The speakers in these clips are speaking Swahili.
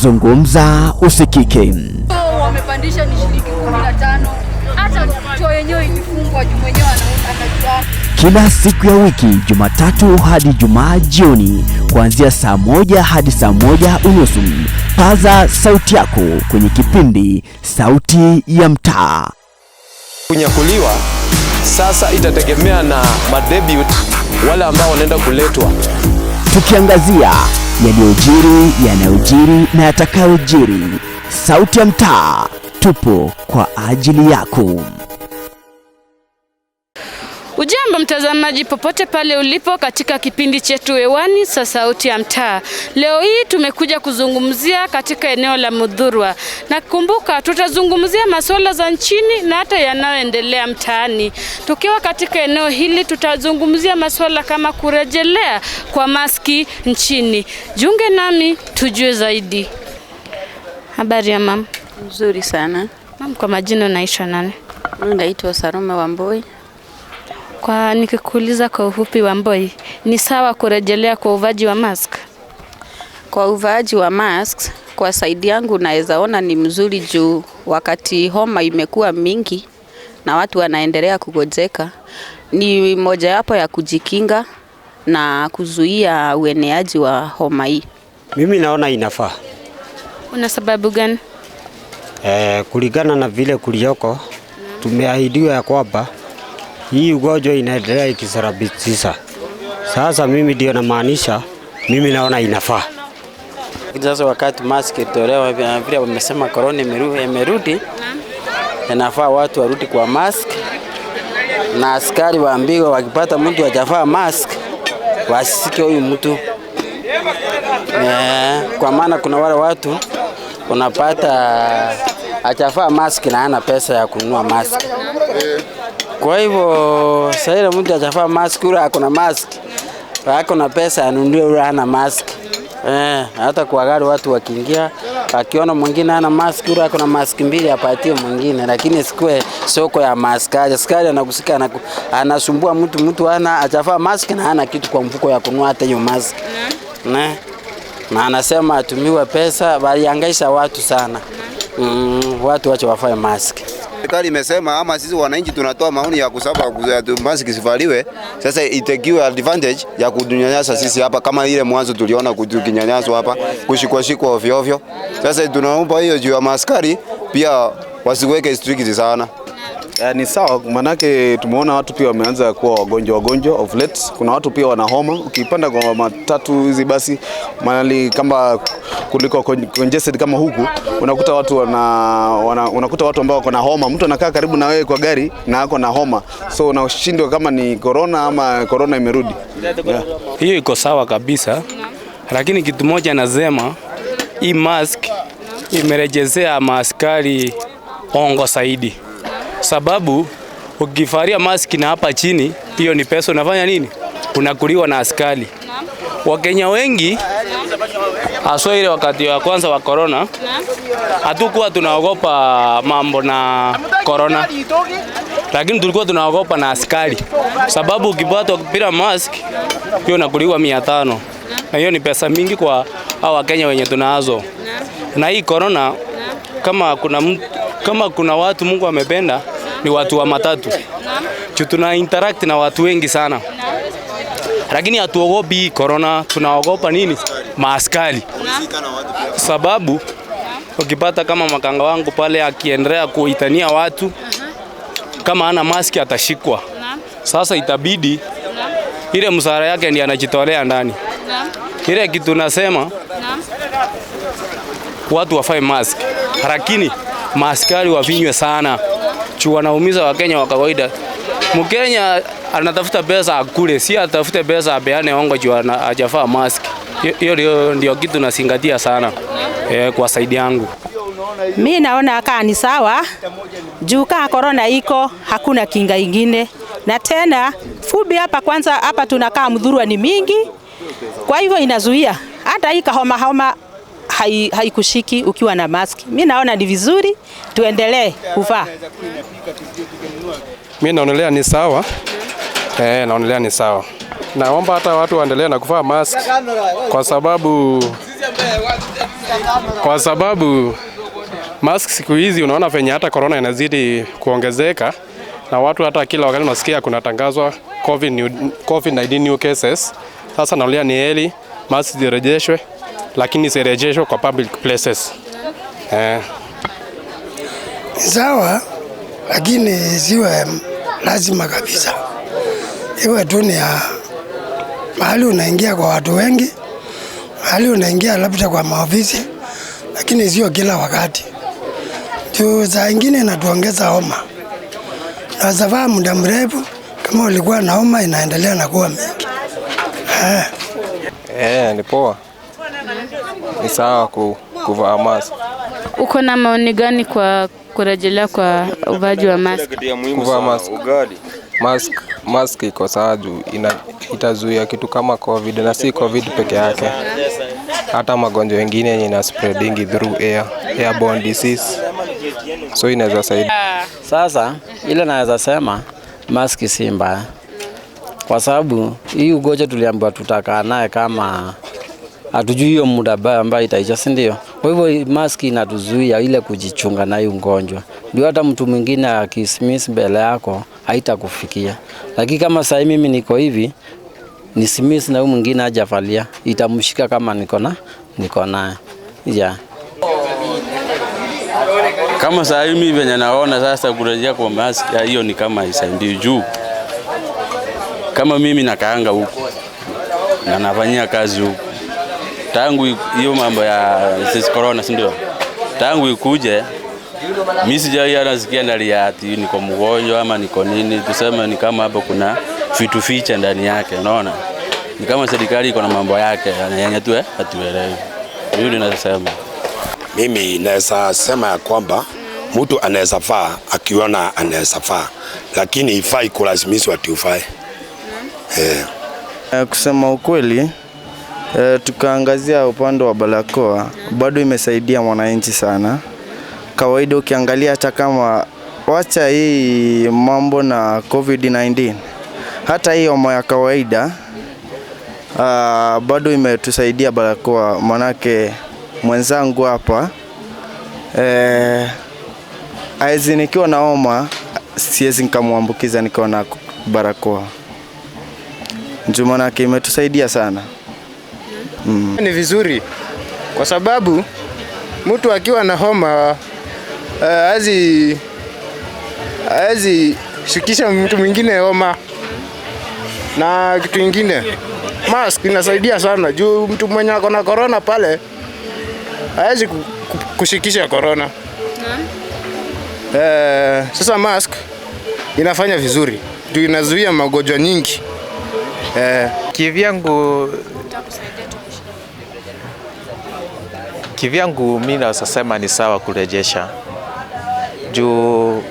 Zungumza usikike. Wamepandisha ni shilingi 15. Hata choo yenyewe ilifungwa juu mwenyewe anajua. Kila siku ya wiki, Jumatatu hadi Jumaa jioni, kuanzia saa 1 hadi saa 1:30. Paza sauti yako kwenye kipindi Sauti ya Mtaa. Kunyakuliwa sasa itategemea na madebut wale ambao wanaenda kuletwa. Tukiangazia yaliyojiri, yanayojiri na yatakayojiri. Sauti ya Mtaa, tupo kwa ajili yako. Ujambo mtazamaji, popote pale ulipo katika kipindi chetu hewani sa Sauti ya Mtaa. Leo hii tumekuja kuzungumzia katika eneo la Muthurwa, na kumbuka tutazungumzia masuala za nchini na hata yanayoendelea mtaani. Tukiwa katika eneo hili, tutazungumzia masuala kama kurejelea kwa maski nchini. Jiunge nami tujue zaidi. Habari ya mama? Nzuri sana. Mam, kwa majina unaitwa nani? Mimi naitwa Salome Wamboi. Kwa nikikuuliza kwa ufupi, Wamboi, ni sawa kurejelea kwa uvaaji wa mask? Kwa uvaaji wa masks, kwa side yangu naweza ona ni mzuri juu wakati homa imekuwa mingi na watu wanaendelea kugonjeka, ni mojawapo ya kujikinga na kuzuia ueneaji wa homa hii. Mimi naona inafaa. Una sababu gani? Kulingana na vile kulioko, tumeahidiwa ya kwamba hii ugonjwa inaendelea ikisababisha. Sasa mimi ndio namaanisha, mimi naona inafaa. Sasa wakati mask ilitolewa na vile wamesema corona imerudi, inafaa watu warudi kwa mask, na askari waambiwe wakipata mtu hajavaa mask wasisike huyu mtu kwa maana kuna wale watu unapata hajavaa mask na hana pesa ya kununua mask. Kwa hivyo sasa ile mtu hajavaa mask, yule ako na mask, ako na pesa anunue, yule hana mask. Hata kwa gari watu wakiingia, akiona mwingine hana mask, yule ako na mask mbili apatie mwingine, lakini isikuwe soko ya mask. Askari anakusika anasumbua mtu, mtu hana hajavaa mask na hana kitu kwa mfuko ya kununua hata hiyo mask. Ne? Na anasema atumiwe pesa, walihangaisha watu sana. Watu wache wavae mask. Serikali imesema ama sisi wananchi tunatoa maoni ya kusaba mask isivaliwe. Sasa itekiwe advantage ya kutunyanyasa sisi hapa, kama ile mwanzo tuliona tukinyanyaswa hapa, kushikwa shikwa ovyo ovyo. Sasa tunaomba hiyo juu ya maaskari pia wasiweke strict sana. Ni sawa, manake tumeona watu pia wameanza kuwa wagonjwa wagonjwa of late. Kuna watu pia wana homa. Ukipanda kwa matatu hizi basi mahali kama kuliko congested kama huku, unakuta watu unakuta watu ambao wako na homa. Mtu anakaa karibu na wewe kwa gari na ako na homa, so unashindwa kama ni corona ama corona imerudi. Yeah. Hiyo iko sawa kabisa, lakini kitu moja nasema, hii mask imerejezea maaskari ongo zaidi, sababu ukivalia mask na hapa chini, hiyo ni pesa unafanya nini? Unakuliwa na askari. Wakenya wengi haswa ile wakati wa kwanza wa corona, hatukuwa tunaogopa mambo na corona, lakini tulikuwa tunaogopa na askari, sababu ukipatwa bila mask hiyo unakuliwa 500, na hiyo ni pesa mingi kwa hao Wakenya wenye tunazo. Na hii corona, kama kuna watu Mungu amependa ni watu wa matatu, juu tuna interact na watu wengi sana, lakini hatuogopi hii corona, tunaogopa nini? Maaskari, sababu ukipata kama makanga wangu pale akiendelea kuitania watu kama ana maski atashikwa. Sasa itabidi ile msara yake ndiye anajitolea ndani. Ile kitu nasema watu wafae mask, lakini maaskari wavinywe sana, juu wanaumiza Wakenya wa kawaida. Mkenya anatafuta pesa akule, si atafute pesa apeane hongo juu hajavaa mask. Hiyo ndio kitu nazingatia sana kwa side yangu. Mi naona kaa ni sawa juu kaa corona iko hakuna kinga ingine, na tena fubi hapa kwanza, hapa tunakaa Muthurwa ni mingi, kwa hivyo inazuia hata hii kahoma homa haikushiki ukiwa na mask. Mi naona ni vizuri tuendelee kuvaa. Mi naonelea ni sawa. Naonelea ni sawa. Naomba hata watu waendelee na kuvaa mask kwa sababu Kwa sababu mask siku hizi unaona venye hata corona inazidi kuongezeka na watu hata kila wakati unasikia kunatangazwa COVID-19 new cases. Sasa naonelea ni heri mask zirejeshwe, lakini zirejeshwe kwa public places. Sawa, lakini siwe lazima kabisa. Iwe tu ni ya mahali unaingia kwa watu wengi, mahali unaingia labda kwa maofisi, lakini sio kila wakati. Juu saa ingine inatuongeza homa. Na safari muda mrefu kama ulikuwa na homa inaendelea na kuwa mingi. Ni poa. Ni sawa kuvaa mask. Uko na maoni gani kwa kurejelea kwa uvaaji wa mask? Kuvaa mask. Mask iko sawa juu itazuia kitu kama COVID, na si COVID peke yake. Hata magonjwa mengine yenye ina spreading through air, airborne disease. So inaweza saidia. Sasa ile naweza sema mask si mbaya. Kwa sababu hii ugonjwa tuliambiwa tutakaa naye kama hatujui hiyo muda ambayo itaisha, si ndio? Kwa hivyo mask inatuzuia ile kujichunga na hii ugonjwa. Ndio hata mtu mwingine akismiss mbele yako haitakufikia. Lakini kama sasa mimi niko hivi nismiss na huyu mwingine hajavalia, itamshika kama niko naye. Yeah. Kama sasa mimi venye naona sasa kurejea kwa mask hiyo ni kama isaidii juu. Kama mimi nakaanga huko na nafanyia kazi huko. Tangu hiyo mambo ya corona, si ndio? Tangu ikuje mimi sijawahi nasikia ndani ya ati niko mgonjwa ama niko nini, tuseme ni kama hapo kuna vitu ficha ndani yake, unaona? Ni kama serikali iko na mambo yake yenye tu hatuelewi. Mimi ninasema mimi naweza sema ya kwamba mtu anaweza faa akiona anaweza faa, lakini ifai kulazimishwa ati ufae. Kusema ukweli, tukaangazia upande wa barakoa, bado imesaidia mwananchi sana. Kawaida ukiangalia hata kama wacha hii mambo na COVID-19, hata hii homa ya kawaida bado imetusaidia barakoa. Manake mwenzangu hapa aizi nikiwa na homa siwezi nikamuambukiza nikiwa na barakoa. Ndio manake imetusaidia sana. Ni vizuri kwa sababu mtu akiwa na homa haezi shikisha mtu mwingine homa. Na kitu kingine, mask inasaidia sana juu mtu mwenye ako na corona pale haezi kushikisha corona. Sasa mask inafanya vizuri juu inazuia magonjwa nyingi. Kivyangu mimi naweza sema ni sawa kurejesha. Juu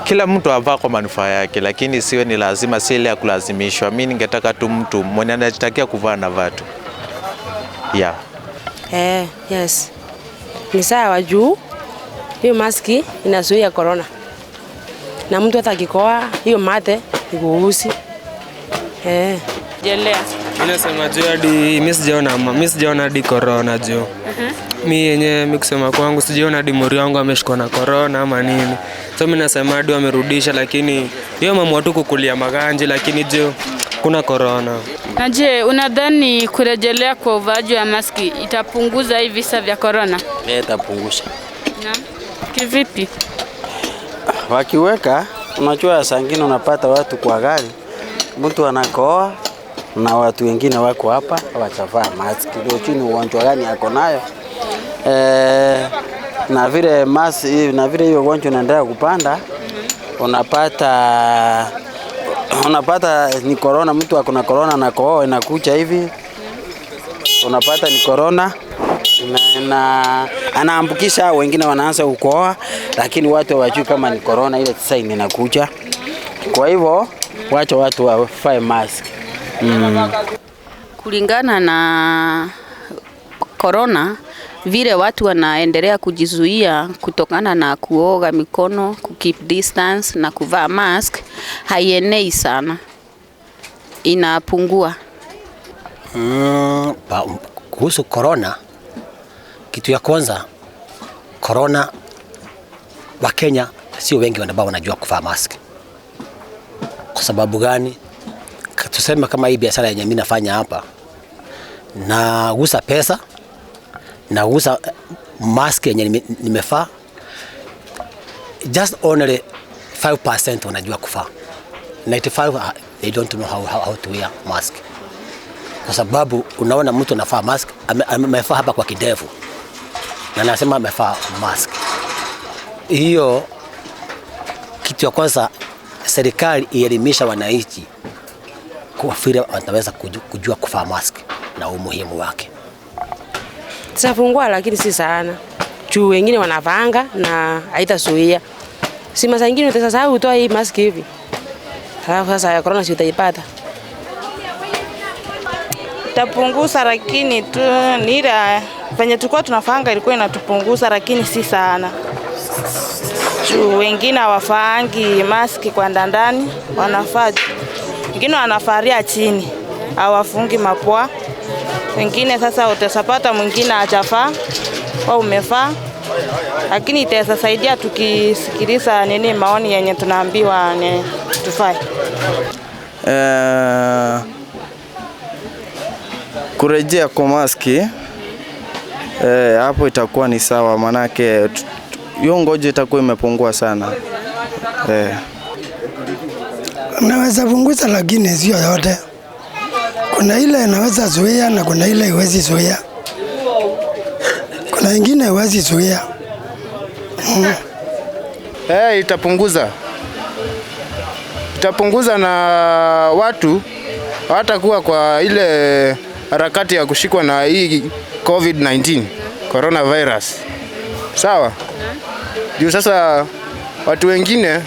kila mtu avaa kwa manufaa yake, lakini siwe ni lazima, si ile ya kulazimishwa. Mimi ningetaka tu mtu mwenye anajitakia kuvaa na vaa tu. Yeah. Yes. Ni sawa juu hiyo maski inazuia corona. Na mtu hata akikoa hiyo mate ikuhusi. Jelea. Mimi nasema juu hadi mimi sijaona hadi corona juu. Mimi yenyewe mimi kusema kwangu sijaona hadi muri wangu ameshikwa na corona ama nini. So mimi nasema hadi wamerudisha, lakini hiyo mama tu kukulia maganji, lakini juu kuna corona. Na je, unadhani kurejelea kwa uvaaji wa maski itapunguza hivi visa vya corona? Itapunguza. Naam. Kivipi? Wakiweka, unajua saa nyingine unapata watu kwa gari, mtu anakoa na watu wengine wako hapa hawajavaa mask. Ndio chini ugonjwa gani ako nayo. Na vile mask na vile hiyo ugonjwa unaendelea kupanda, unapata ni corona, mtu ako na corona na kohoa inakuja hivi. Unapata ni corona na anaambukisha wengine, wanaanza kukohoa, lakini watu hawajui kama ni corona ile sasa inakuja. Kwa hivyo wacha watu wavae mask. Kulingana na corona, vile watu wanaendelea kujizuia kutokana na kuoga mikono, ku keep distance na kuvaa mask, haienei sana, inapungua. Kuhusu corona, Kitu ya kwanza, corona, Wakenya sio wengi ambao wanajua kuvaa mask. Kwa sababu gani? Tuseme kama hii biashara yenye mimi nafanya hapa, nagusa pesa, nagusa mask yenye nimevaa, just only 5% wanajua kuvaa. 95 they don't know how to wear mask. Kwa sababu unaona mtu anavaa mask, amevaa hapa kwa kidevu na anasema amevaa mask. Hiyo kitu ya kwanza, serikali ielimisha wananchi kwa vile wataweza kujua kuvaa mask na umuhimu wake. Tutafungua lakini si sana. Juu wengine wanavanga na haitazuia. Si masaa nyingine utasahau utoe hii mask hivi. Halafu sasa ya corona si utaipata. Tapunguza lakini tu ni ile venye tulikuwa tunafanga ilikuwa inatupunguza lakini si sana. Juu wengine hawafaangi maski kwa ndani, wanafaa wengine wanafaria chini, hawafungi mapua. Wengine sasa utasapata mwingine hajafaa, au umefaa. Lakini itasaidia tukisikiliza nini maoni yenye tunaambiwa ni tufae. Kurejea kwa maski hapo itakuwa ni sawa, manake hiyo ngoja itakuwa imepungua sana. Naweza punguza lakini sio yote. Kuna ile inaweza zuia na kuna ile haiwezi zuia. Kuna ingine haiwezi zuia. Itapunguza. Itapunguza na watu hawatakuwa kwa ile harakati ya kushikwa na hii COVID-19, coronavirus. Sawa? Juu sasa watu wengine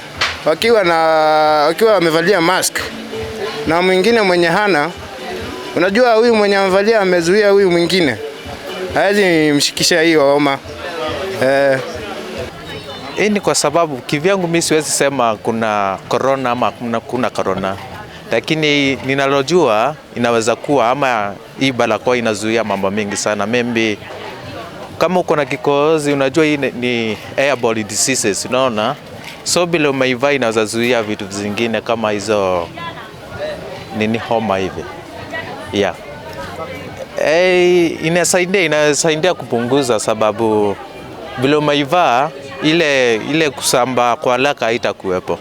wakiwa wamevalia mask na mwingine mwenye hana, unajua huyu mwenye amevalia amezuia huyu mwingine, hawezi mshikisha hiyo homa. Hii ni kwa sababu kivyangu mimi siwezi sema kuna corona ama kuna corona. Lakini ninalojua inaweza kuwa ama hii barakoa inazuia mambo mengi sana. Maybe kama uko na kikohozi, unajua hii ni airborne diseases, unaona? So bila umeivaa inaweza zuia vitu zingine kama hizo nini homa hivi. Yeah. Inasaidia kupunguza sababu bila umeivaa ile kusamba kwa haraka haitakuwepo.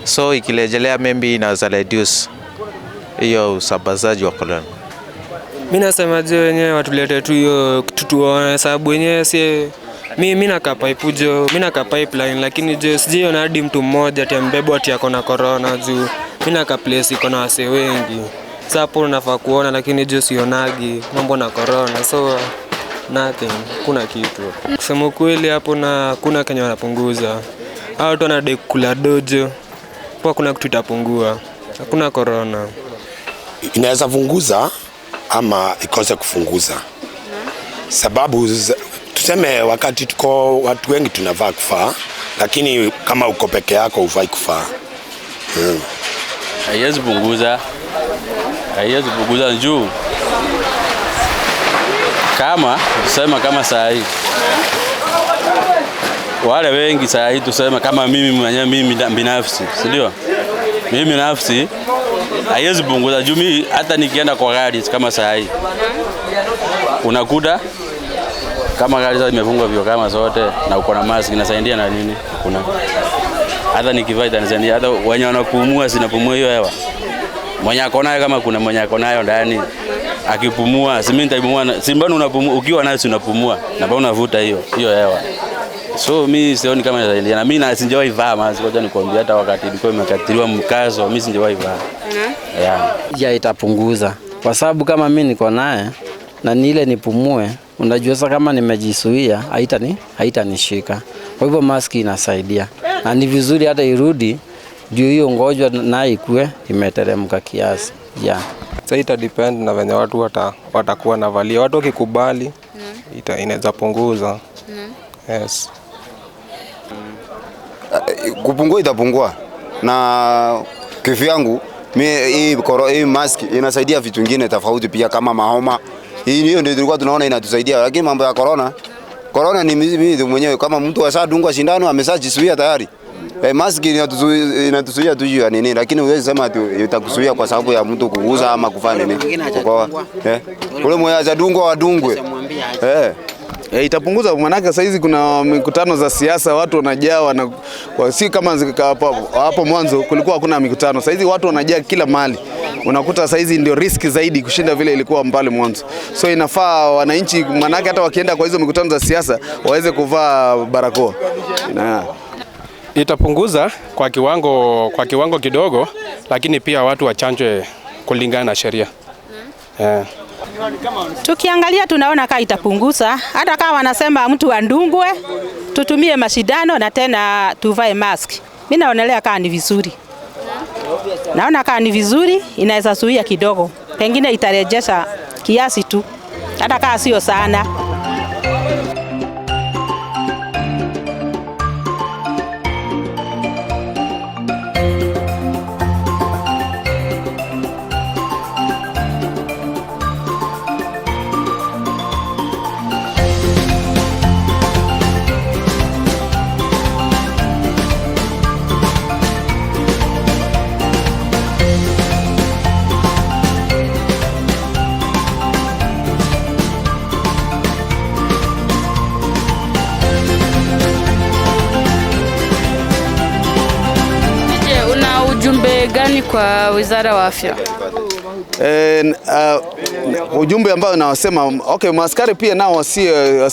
So ikilejelea maybe inaweza reduce hiyo usambazaji wa corona. Mimi nasema je wenyewe watulete tu hiyo kitu tuone, sababu wenyewe si mimi nakaa pipe jo, mimi nakaa pipeline lakini je sijiona hadi mtu mmoja ati ambebwa ati ako na corona juu. Mimi nakaa place iko na wase wengi. Sasa hapo nafaa kuona lakini je sionagi mambo na corona, so nothing, kuna kitu. Kusema kweli hapo na kuna Kenya wanapunguza. Hao watu wanadai kula dojo. Kwa kuna kitu itapungua. Hakuna corona. Inaweza punguza ama ikose kufunguza. Sababu tuseme wakati tuko watu wengi tunavaa kufaa, lakini kama uko peke yako hufai kufaa. Haiwezi punguza. Haiwezi punguza juu. Kama tuseme kama saa hii wale wengi saa hii tuseme kama mimi mwenyewe, mimi binafsi, si ndio? Mimi binafsi haiwezi punguza juu mimi hata nikienda kwa gari kama saa hii unakuta kama gari sasa imefungwa vio kama zote na uko na mask inasaidia na nini? Kuna hata nikivaa itanisaidia, hata wenye wanapumua sinapumua hiyo hewa. Mwenye ako nayo kama kuna mwenye ako nayo ndani akipumua, si mimi nitaipumua, si mbona unapumua ukiwa nayo si unapumua na mbona unavuta hiyo hewa. So mimi sioni kama inasaidia, na mimi na sijawahi vaa mask, ngoja nikwambie, hata wakati ilikuwa imekatiliwa mkazo mimi sijawahi vaa. Yeah. Ya itapunguza kwa sababu kama mimi niko naye na nile nipumue, unajua sasa kama nimejizuia haitanishika. Kwa hivyo maski inasaidia. Na ni vizuri hata irudi juu hiyo ngoja na ikue imeteremka kiasi. Yeah. Sasa ita depend na venye watu watakuwa na valia. Watu wakikubali inaweza punguza. Yes. Kupungua itapungua. Na kivyangu hii mask inasaidia vitu vingine tofauti pia kama mahoma. Hiyo ndio tulikuwa tunaona inatusaidia, lakini mambo ya corona ni mimi mwenyewe kama mtu ashadungwa sindano ameshajizuia tayari. Mask inatuzuia tu ya nini, lakini huwezi sema itakuzuia kwa sababu ya mtu kuguza ama kufanya nini. Ule mwenye hajadungwa wadungwe. Itapunguza, maanake sasa hizi kuna mikutano za siasa, watu wanajaa si kama hapo mwanzo kulikuwa hakuna mikutano. Sasa hizi watu wanajaa kila mahali. Unakuta sasa hizi ndio riski zaidi kushinda vile ilikuwa mbali mwanzo. So inafaa wananchi, maanake hata wakienda kwa hizo mikutano za siasa waweze kuvaa barakoa. Itapunguza kwa kiwango kidogo, lakini pia watu wachanjwe kulingana na sheria. Tukiangalia tunaona kaa itapunguza, hata kama wanasema mtu andungwe, tutumie mashindano na tena tuvae mask. Mimi naonelea kaa ni vizuri. Naona kaa ni vizuri, inaweza zuia kidogo. Pengine itarejesha kiasi tu, hata kaa sio sana. Ujumbe gani kwa Wizara wa Afya? Ujumbe ambao nawasema, okay, maaskari pia nao wasi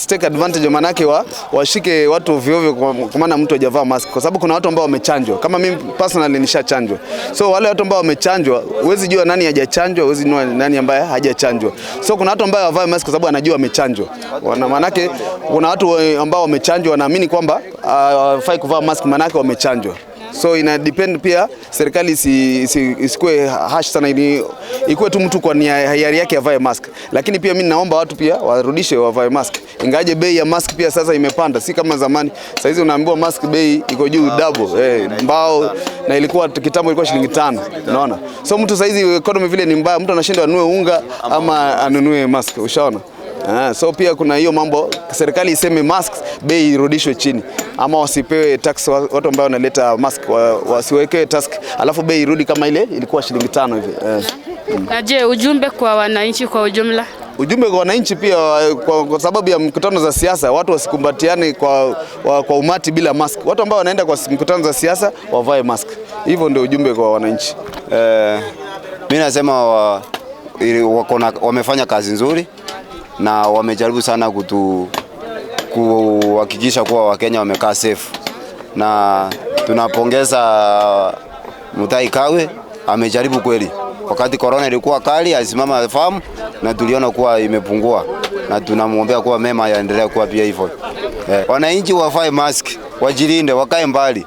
take advantage, manake washike watu ovyo ovyo kwa maana mtu hajavaa mask, kwa sababu kuna watu ambao wamechanjwa. Kama mimi personally nishachanjwa. So wale watu ambao wamechanjwa, huwezi jua nani hajachanjwa, huwezi jua nani ambaye hajachanjwa. So kuna watu ambao hawavai mask kwa sababu anajua amechanjwa. Manake kuna watu ambao wamechanjwa wanaamini kwamba hawafai kuvaa mask manake wamechanjwa. So ina depend pia serikali isikuwe harsh sana, ikuwe tu mtu kwa hiari yake avae mask. Lakini pia mimi naomba watu pia warudishe wavae mask. Ingaje bei ya mask pia sasa imepanda, si kama zamani. Sasa hizi unaambiwa mask bei iko juu double, mbao, na ilikuwa kitambo ilikuwa shilingi 5, unaona. So mtu sasa hizi economy vile ni mbaya, mtu anashindwa anunue unga ama anunue mask, ushaona. So pia kuna hiyo mambo, serikali iseme masks bei irudishwe chini, ama wasipewe tax watu ambao wanaleta mask, wasiweke tax, alafu bei irudi kama ile ilikuwa shilingi 5 hivi. Na je, ujumbe kwa wananchi kwa ujumla? Ujumbe kwa wananchi pia, kwa sababu ya mkutano za siasa, watu wasikumbatiane kwa umati bila mask. Watu ambao wanaenda kwa mkutano za siasa wavae mask. Hivyo ndio ujumbe kwa wananchi. Mimi nasema wamefanya kazi nzuri na wamejaribu sana kuhakikisha kuwa Wakenya wamekaa safe. Na tunapongeza Mutahi Kagwe, amejaribu kweli. Wakati corona ilikuwa kali alisimama famu na tuliona kuwa imepungua, na tunamuombea kuwa mema yaendelee kuwa pia hivyo. Wananchi wavae mask, wajilinde, wakae mbali.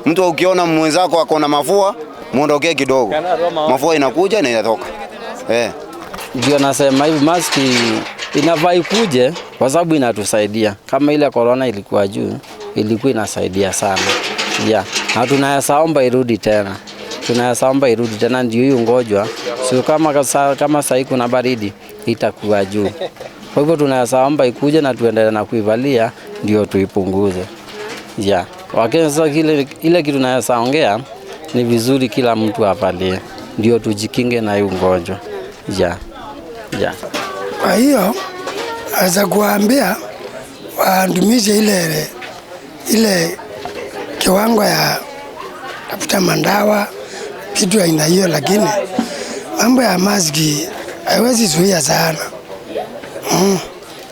Mtu ukiona mwenzako akona mafua, muondokee kidogo. Mafua inakuja na inatoka. Ndio nasema hivi, maski inafaa ikuje kwa sababu inatusaidia. Kama ile corona ilikuwa juu, ilikuwa inasaidia sana. Na tunayaomba irudi tena. Tunayaomba irudi tena ndio hiyo ugonjwa. Sio kama sasa kuna baridi itakuwa juu. Kwa hivyo tunayaomba ikuje na tuendelee na kuivalia ndio tuipunguze. Wakenya sasa ile kitu tunayaongea ni vizuri kila mtu avalie ndio tujikinge na hiyo ugonjwa. Kwa hiyo naweza kuambia waandumishe ile kiwango ya tafuta mandawa kitu aina hiyo, lakini mambo ya maski haiwezi zuia sana.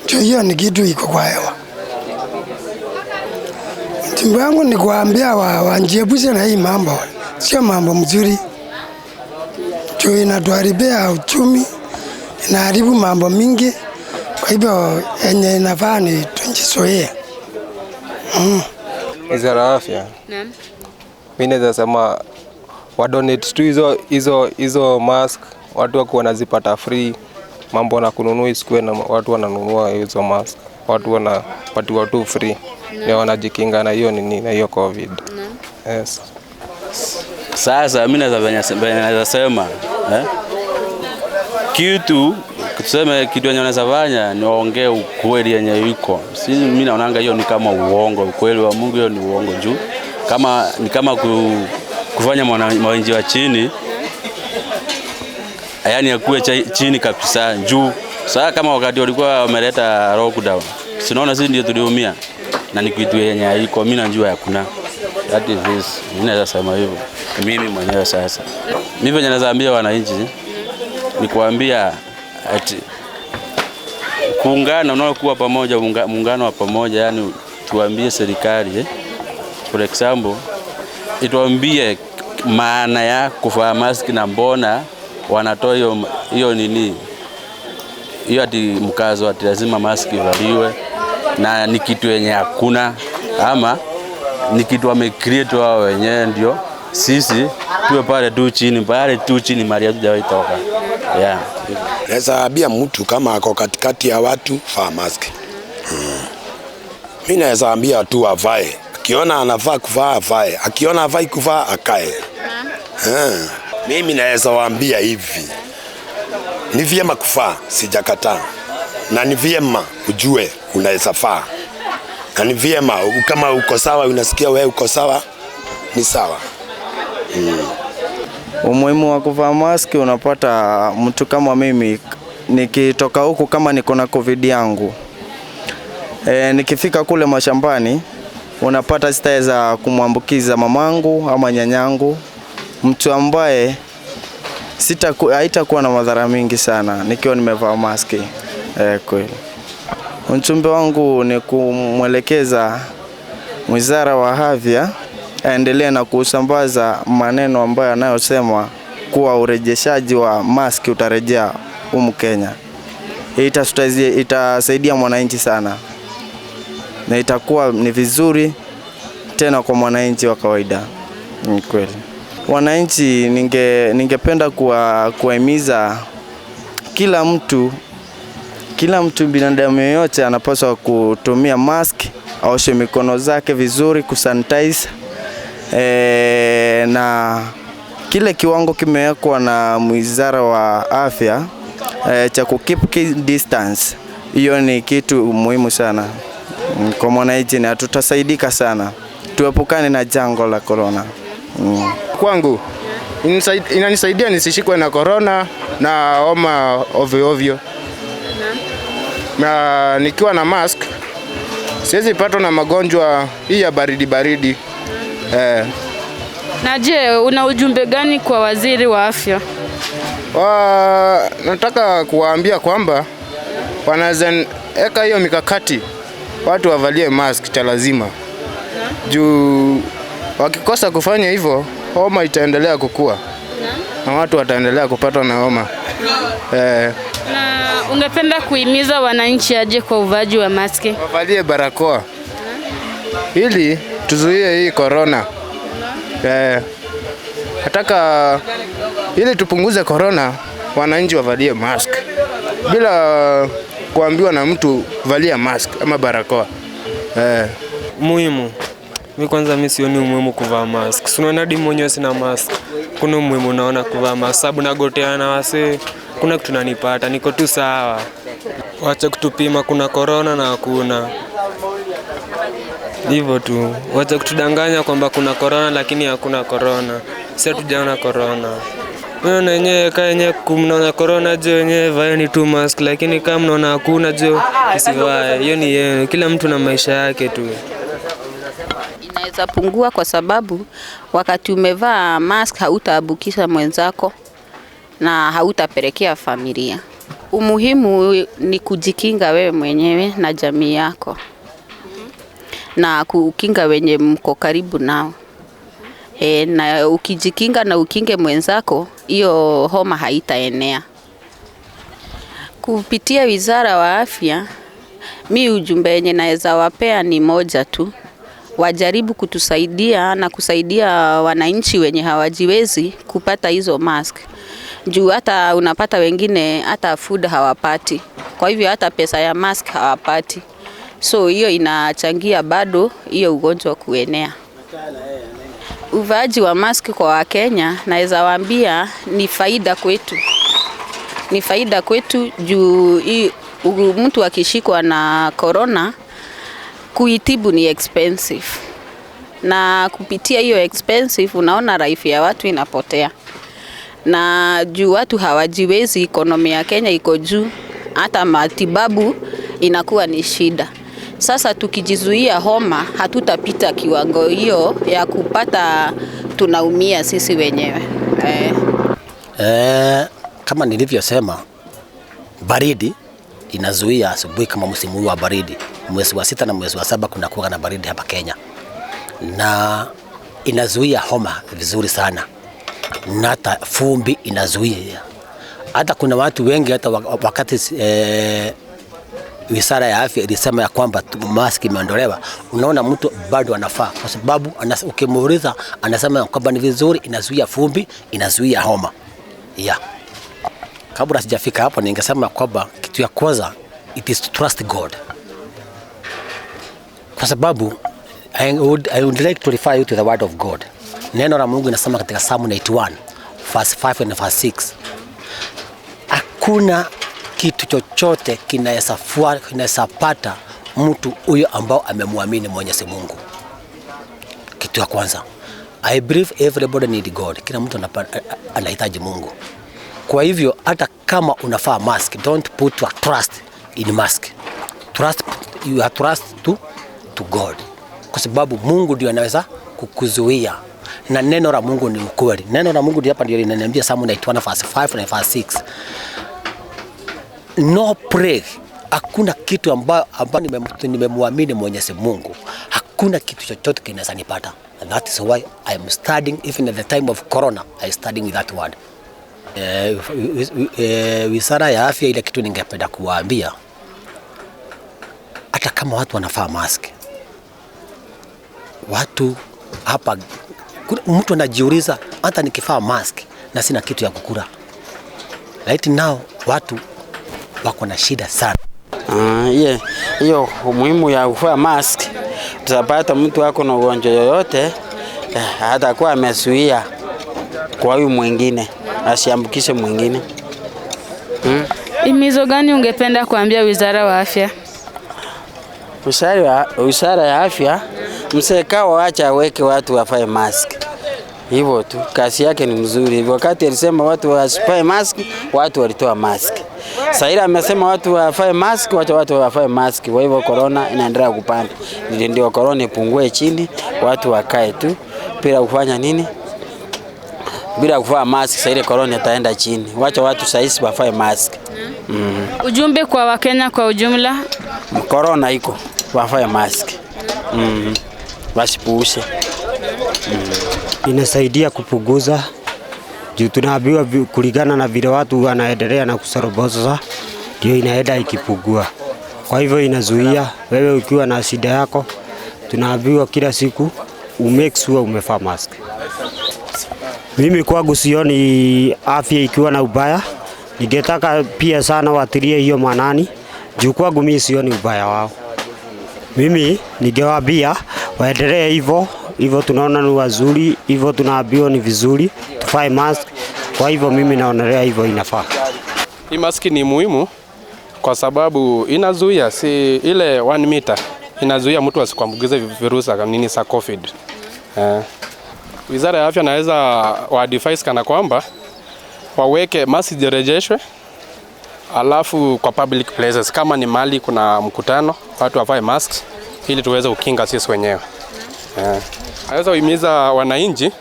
Hiyo ni kitu iko kwa hewa. Mtimbo wangu ni kuambia wajiepushe na hii mambo, sio mambo mzuri. Inatuharibia uchumi, inaharibu mambo mingi. Kwa hivyo yenye inafaa ni tujizoee. Wizara ya Afya. Naam. Mimi naweza sema wa donate tu hizo mask, watu wako wanazipata free. Mambo na kununua isikuwe na watu wananunua hizo mask. Watu wanapatiwa tu free. Ndio wanajikinga na hiyo nini, na hiyo COVID. Naam. Yes. Sasa mimi naweza sema kitu Tuseme kitu yenye wanaweza fanya ni waongee ukweli yenye iko. Si mimi naonanga hiyo ni kama uongo, ukweli wa Mungu hiyo ni uongo juu. Kama ni kama kufanya mwananchi wa chini, yaani akuwe chini kabisa juu. Sasa kama wakati walikuwa wameleta lockdown, sinaona sisi ndio tuliumia. Na ni kitu yenye haiko, mimi najua hakuna. That is this. Mimi naweza sema hivyo. Mimi mwenyewe sasa. Mimi venye naweza ambia wananchi ni kuambia ati kuungana, unaokuwa pamoja, muungano wa pamoja, yani tuambie serikali for example ituambie maana ya kuvaa mask na mbona wanatoa hiyo nini, hiyo ati mkazo ati lazima mask ivaliwe, na ni kitu yenye hakuna ama ni kitu wamecreate wao wenyewe ndio sisi tuwe pale tu chini, mali hatujawahi toka. Yeah. Naweza ambia mtu kama ako katikati ya watu vaa mask. Mimi naweza ambia tu avae. Akiona anafaa kuvaa avae, akiona havai kuvaa akae. Mimi naweza waambia hivi. Ni vyema kuvaa, sijakataa. Na ni vyema ujue unaweza vaa. Na ni vyema kama uko sawa, unasikia wewe uko sawa, ni sawa. Umuhimu wa kuvaa maski, unapata mtu kama mimi nikitoka huku kama niko na COVID yangu, nikifika kule mashambani unapata sitaweza kumwambukiza mamangu ama nyanyangu, mtu ambaye haitakuwa na madhara mingi sana nikiwa nimevaa maski. Kweli. Ujumbe wangu ni kumwelekeza Wizara wa Afya aendelee na kusambaza maneno ambayo anayosema kuwa urejeshaji wa maski utarejea humu Kenya. Itasaidia mwananchi sana. Na itakuwa ni vizuri tena kwa mwananchi wa kawaida. Ni kweli. Wananchi ningependa kuwahimiza kila mtu binadamu yeyote anapaswa kutumia mask, aoshe mikono zake vizuri, kusanitize. Na kile kiwango kimewekwa na Wizara wa Afya cha ku keep distance, hiyo ni kitu muhimu sana kwa mwananchi na tutasaidika sana. Tuepukane na janga la corona. Kwangu inanisaidia nisishikwe na corona na homa ovyo ovyo. Na nikiwa na mask siwezi patwa na magonjwa hii ya baridi baridi. Na je, una ujumbe gani kwa waziri wa afya? Nataka kuwaambia kwamba wanaweza eka hiyo mikakati watu wavalie mask cha lazima. Juu wakikosa kufanya hivyo homa itaendelea kukua. Na watu wataendelea kupatwa na homa. Na ungependa kuhimiza wananchi aje kwa uvaaji wa maski? Wavalie barakoa ili tuzuie hii corona. Nataka ili tupunguze corona, wananchi wavalie mask. Bila kuambiwa na mtu valia mask ama barakoa. Muhimu. Mimi kwanza mimi sioni umuhimu kuvaa mask. Si unaona hadi mwenyewe sina mask. Kuna umuhimu naona kuvaa mask sababu nagotea na wase, kuna kitu nanipata, niko tu sawa. Wacha kutupima kuna corona na hakuna. Hivyo tu. Wacha kutudanganya kwamba kuna corona lakini hakuna corona. Sisi hatujaona corona. Wewe na yenyewe kama yenyewe mnaona corona je wenyewe vaeni tu mask, lakini kama mnaona hakuna je usivae. Hiyo ni yenu. Kila mtu na maisha yake tu. Inaweza pungua kwa sababu wakati umevaa mask hautaambukisha mwenzako na hautapelekea familia. Umuhimu ni kujikinga wewe mwenyewe na jamii yako. Na kukinga wenye mko karibu nao. Na ukijikinga na ukinge mwenzako, hiyo homa haitaenea. Kupitia Wizara wa Afya, mi ujumbe yenye naweza wapea ni moja tu. Wajaribu kutusaidia na kusaidia wananchi wenye hawajiwezi kupata hizo mask. Juu hata unapata wengine hata food hawapati. Kwa hivyo hata pesa ya mask hawapati. So hiyo inachangia bado hiyo ugonjwa kuenea. Uvaaji wa mask kwa Wakenya naweza waambia ni faida kwetu. Ni faida kwetu juu mtu akishikwa na corona kuitibu ni expensive, na kupitia hiyo expensive unaona life ya watu inapotea, na juu watu hawajiwezi, economy ya Kenya iko juu, hata matibabu inakuwa ni shida. Sasa tukijizuia homa hatutapita kiwango hiyo ya kupata, tunaumia sisi wenyewe. Kama nilivyosema, baridi inazuia asubuhi. Kama msimu huu wa baridi, mwezi wa 6 na mwezi wa 7 kuna kuwa na baridi hapa Kenya, na inazuia homa vizuri sana, na hata fumbi inazuia. Hata kuna watu wengi hata wakati Wizara ya Afya ilisema ya kwamba mask imeondolewa, unaona mtu bado anafaa, kwa sababu ukimuuliza anasema kwamba ni vizuri, inazuia fumbi, inazuia homa. Yeah. Kabla sijafika hapo, ningesema kwamba kitu ya kwanza, it is to trust God. Kwa sababu I would like to refer you to the word of God. Neno la Mungu inasema katika Psalm 91 verse 5 and verse 6, hakuna kitu chochote kinaweza pata mtu huyo ambao amemwamini Mwenyezi Mungu. Kitu ya kwanza, I believe everybody need God. Kila mtu anahitaji Mungu. Kwa hivyo hata kama unafaa mask, don't put your trust in mask. Trust, you are trust to God. Kwa sababu Mungu ndiye anaweza kukuzuia. Na neno la Mungu ni ukweli. Neno la Mungu hapa ndio linaniambia Psalm 91 verse 5 na verse 6. No plague, hakuna kitu ambayo nimemwamini Mwenyezi Mungu, hakuna kitu chochote kinaweza nipata. And that is why I am studying, even at the time of corona, I studying with that word. Wizara ya Afya, ile kitu ningependa kuwaambia, hata kama watu wanafaa mask, watu hapa, mtu anajiuliza hata nikifaa mask na sina kitu ya kukula. Right now watu wako na shida sana. Hiyo umuhimu ya kuvaa mask, tutapata mtu ako na ugonjwa yoyote hatakuwa amezuia kwa huyu mwingine, asiambukishe mwingine. Himizo gani ungependa kuambia Wizara wa Afya? Wizara ya Afya, msekao acha aweke watu wavae mask. Hivyo tu, kazi yake ni mzuri. Wakati alisema watu wasivae mask, watu walitoa mask. Saira amesema watu wavae mask, watu wavae mask. Kwa hivyo corona inaendelea kupanda. Ndio corona ipungue chini, watu wakae tu bila kufanya nini? Bila kuvaa mask, saira corona itaenda chini. Wacha watu saisi wavae mask. Ujumbe kwa Wakenya kwa ujumla? Corona iko, wavae mask. Wasipuuse. Inasaidia kupunguza juu tunaambiwa kulingana na vile watu wanaendelea na kusoroboza, ndio inaenda ikipungua. Kwa hivyo inazuia wewe ukiwa na shida yako, tunaambiwa kila siku umake sure umevaa mask. Mimi kwangu sioni afya ikiwa na ubaya. Ningetaka pia sana watilie hiyo manani juu kwangu mimi sioni ubaya wao. Mimi ningewaambia waendelee hivyo hivyo, tunaona ni wazuri hivyo, tunaambiwa ni vizuri tuvae mask. Kwa hivyo mimi naonelea hivyo inafaa. Hii maski ni muhimu kwa sababu inazuia, si ile 1 meter, inazuia mtu asikuambukize virusi kama nini sa COVID. Wizara ya Afya naweza wa advise kana kwamba waweke mask zirejeshwe, alafu kwa public places kama ni mali kuna mkutano watu wavae masks ili tuweze kukinga sisi wenyewe. Naweza kuhimiza wananchi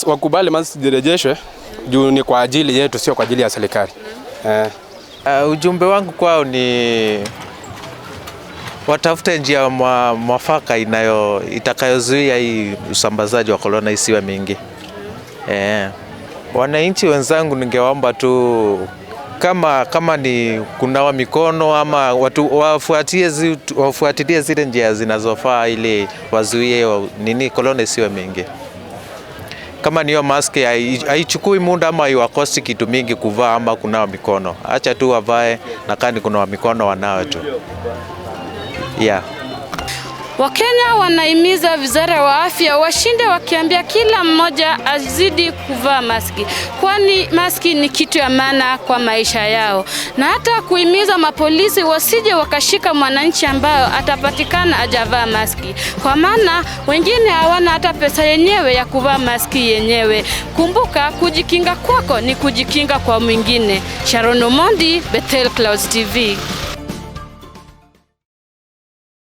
wakubali mask zirejeshwe juu ni kwa ajili yetu, sio kwa ajili ya serikali. Ujumbe wangu kwao ni watafute njia mwafaka itakayozuia hii usambazaji wa corona isiwe mingi. Wananchi wenzangu ningewaomba tu kama ni kunawa mikono ama watu wafuatilie zile njia zinazofaa ili wazuie nini corona isiwe mingi. Kama niyo mask haichukui muda ama haiwakosti kitu mingi kuvaa ama kunawa mikono. Acha tu wavae na kani kunawa mikono wanawe tu. Yeah. Wakenya wanahimiza wizara wa afya washinde wakiambia kila mmoja azidi kuvaa maski, kwani maski ni kitu ya maana kwa maisha yao, na hata kuhimiza mapolisi wasije wakashika mwananchi ambayo atapatikana hajavaa maski, kwa maana wengine hawana hata pesa yenyewe ya kuvaa maski yenyewe. Kumbuka, kujikinga kwako ni kujikinga kwa mwingine. Sharon Omondi, Bethel Clouds TV.